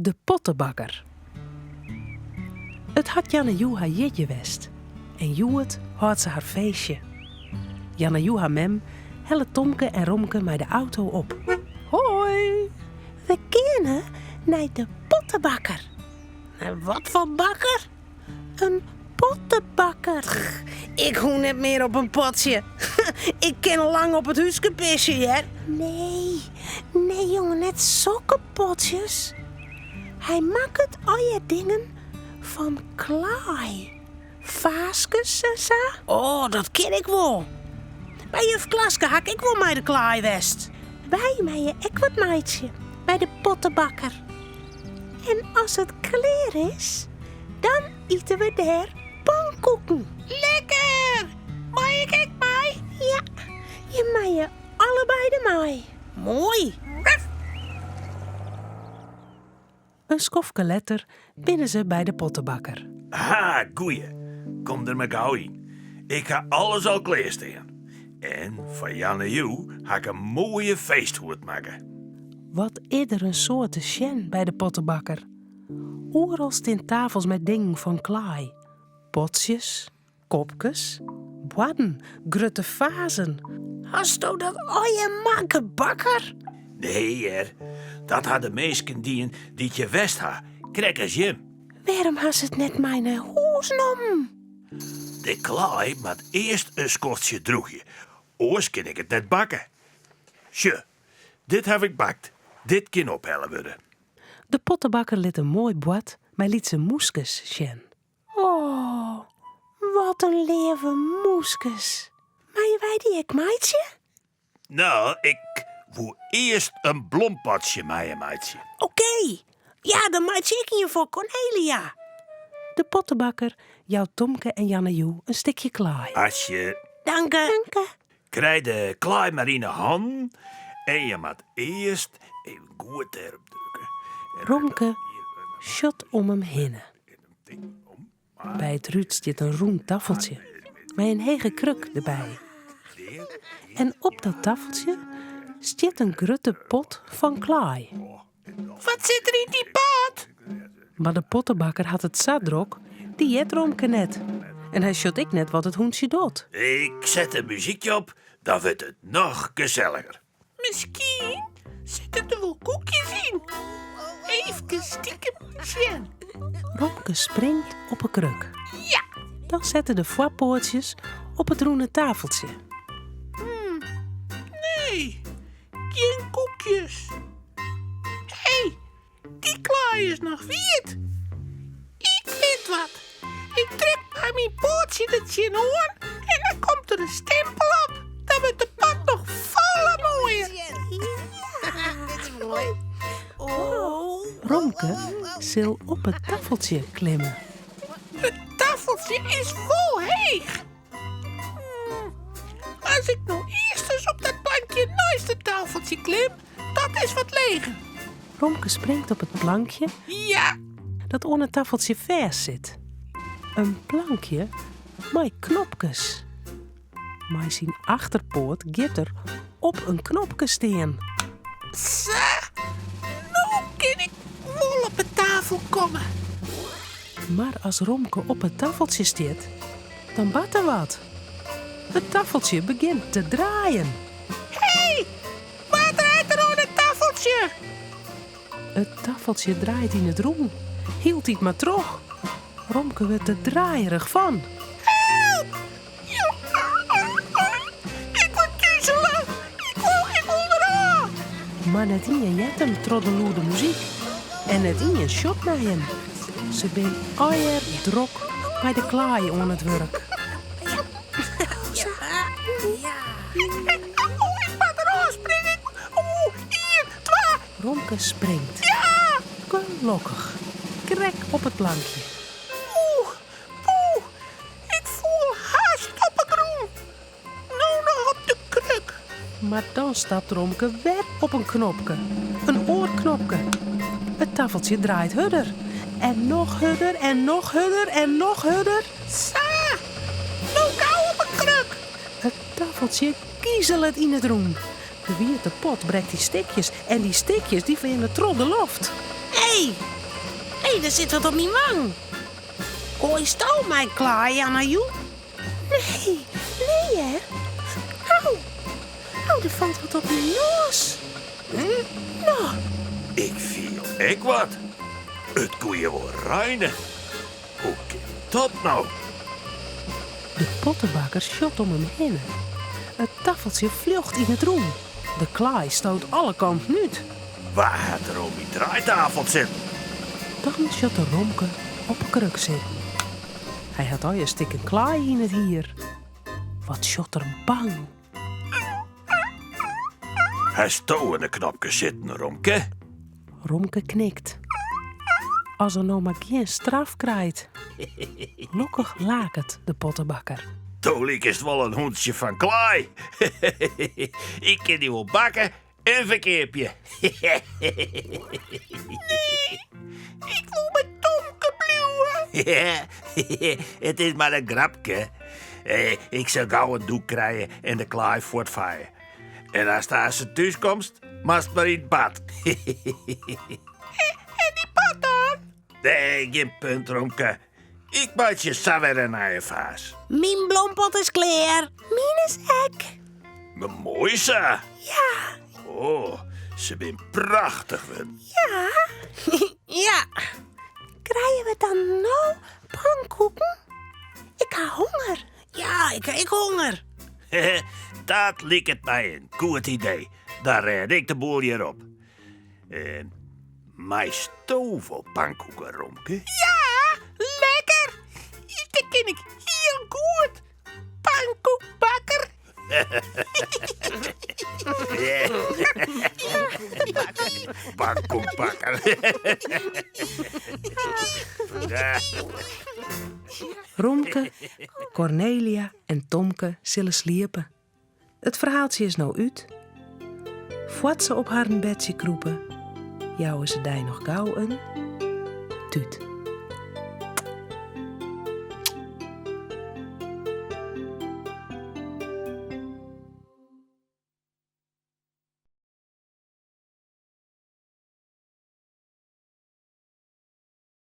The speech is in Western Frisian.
De pottebakker. It hat Janne Joe har jierdei west en hjoed hâldt se har feestje. Janne Joe har mem hellet Tomke en Romke mei de auto op. Hoi! We geane nei de pottebakker. Nei wat foar bakker? In pottebakker. Ik hoech net mear op in potsje. Ik kin lang op it húske pisje, hear. Nee, nee jonge, net sokke potsjes. Hy makket allegear dingen fan klaai. Faaskes en sa. Oh, dat kin ik wol. By juf Klaske ha ik ek wol mei de klaai west. Wy meie ek wat meitsje by de pottebakker. En as it klear is, dan ite we dêr pankoeken. Lekker! Mei ik ek mei? Ja, jim meie allebeide mei. Moai! In skoftke letter binne se by de pottebakker. Ha, goeie. Kom der mar gau yn. Ik ha alles al klearstean. En foar Janne Joe ha ik in moaie feesthoed makke. Wat is der in soad te sjen by de pottebakker. Oeral stean tafels mei dingen fan klaai. Potsjes, kopkes, boarden, grutte fazen. Hasto dat allegear makke, bakker? Nee hear, dat ha de minsken dien dy't hjir west ha, krekt as jim. Wêrom ha se it net mei nei hûs nommen? De klaai moat earst in skoftsje drûgje, oars kin ik it net bakke. Sjoch, dit haw ik bakt, dit kin ophelle wurde. De pottebakker lit in moai board mei lytse mûskes sjen. Oh, wat in leave mûskes. Meie wy dy ek meitsje? No, ik woe earst in blompotsje mei jim meitsje. Oké, ja, dan meitsje ik ien foar Cornelia. De pottebakker jout Tomke en Janne Joe in stikje klaai. As je. Danke. Danke. Krij de klaai mar yn 'e hannen en je moat earst even goed dêrop drukke. Romke sjocht om him hinne. By it rút stiet in rûn taffeltsje mei in hege kruk derby. En op dat taffeltsje stiet in grutte pot fan klaai. Wat sit der yn dy pot? Mar de pottebakker hat it sa drok, dy heart Romke net. En hy sjocht ek net wat it hûntsje docht. Ik set in muzykje op, dan wurdt it noch geselliger. Miskien sitte der wol koekjes yn. Eefkes stikem sjen. Romke springt op 'e kruk. Ja! Dan sette de foarpoatsjes op it rûne tafeltsje. Nee, gjin koekjes. Hé, dy klaai is noch wiet. Ik wit wat. Ik druk mei myn poatsje der tsjinoan en dan komt der in stimpel op. Dan wurdt de pot noch folle moaier. Dit is moai. Oh. Romke sil op it taffeltsje klimme. It taffeltsje is wol heech. As ik no earst ris op dat plankje neist it tafeltsje klim, dat is wat leger. Romke springt op it plankje Ja! dat oan it taffeltsje fêst sit. In plankje mei knopkes. Mei syn achterpoat giet er op in knopke stean. Sa, no kin ik wol op 'e tafel komme. Mar as Romke op it taffeltsje stiet, dan bart der wat. It taffeltsje begjint te draaien. Hé, wa draait der oan it taffeltsje? It taffeltsje draait yn it rûn, hieltyd mar troch. Romke wurdt der draaierich fan. Help! Ik wurd duzelich! Ik wol, ik wol derôf! Mar net ien heart him troch de lûde muzyk en net ien sjocht nei him. Se bin allegear drok mei de klaai oan it wurk. Ik moat derôf springe! Ien, twa, Romke springt. Gelokkich. Krekt op it plankje. Oeh, poeh, ik foel hast op 'e grûn. No noch op de kruk. Mar dan stapt Romke wer op in knopke. In oar knopke. It taffeltsje draait hurder. En noch hurder en noch hurder en noch hurder. Sa, no gau op 'e kruk. It taffeltsje gizelet yn it rûn. De wiete pot brekt yn stikjes en dy stikjes dy fleane troch de loft. Hé! Hé, hé, der sit wat op myn wang. Goaisto mei klaai, Janna Joe? Nee, nee hear. Au, au, der falt wat op myn noas. Hm? No. Ik fiel ek wat. It koe hjir wol reine. Hoe kin dat no? De pottebakker sjocht om him hinne. It taffeltsje fljocht yn it rûn. De klaai stoot alle kanten út. Wa hat der oan myn draaitafel sitten? Dan sjocht er Romke op 'e kruk sitten. Hy hat allegear stikken klaai yn it hier. Wat sjocht er bang. Hasto oan de knopkes sitten, Romke? Romke knikt. As er no mar gjin straf krijt. Lokkich laket de pottebakker. Do likest wol in hûntsje fan klaai. Ik kin dy wol bakke en ferkeapje. Nee, ik wol by Tomke bliuwe. It is mar in grapke. Ik sil gau in doek krije en de klaai fuortfeie. En ast aanst thús komst, moatst mar yn 't bad. En dy pot dan? Nee, gjin punt, Romke. Ik meitsje sa wer in nije faas. Myn blompot is klear. Myn is ek. Mar moai sa. Ja. Oh, se bin prachtich wurden. Ja. Ja. Krije we dan no pankoeken? Ik ha honger. Ja, ik ha ek honger. Dat liket my in goed idee. Dan rêd ik de boel hjir op. Uh, Meisto wol pankoeken, Romke? Ja, lekker! Ite kin ik hiel goed. Pankoekbakker. Pankoekbakker. Romke, Kornelia en Tomke sille sliepe. It ferhaaltsje is no út. Foar't se op harren bedsje krûpe, jouwe se dy noch gau in tút.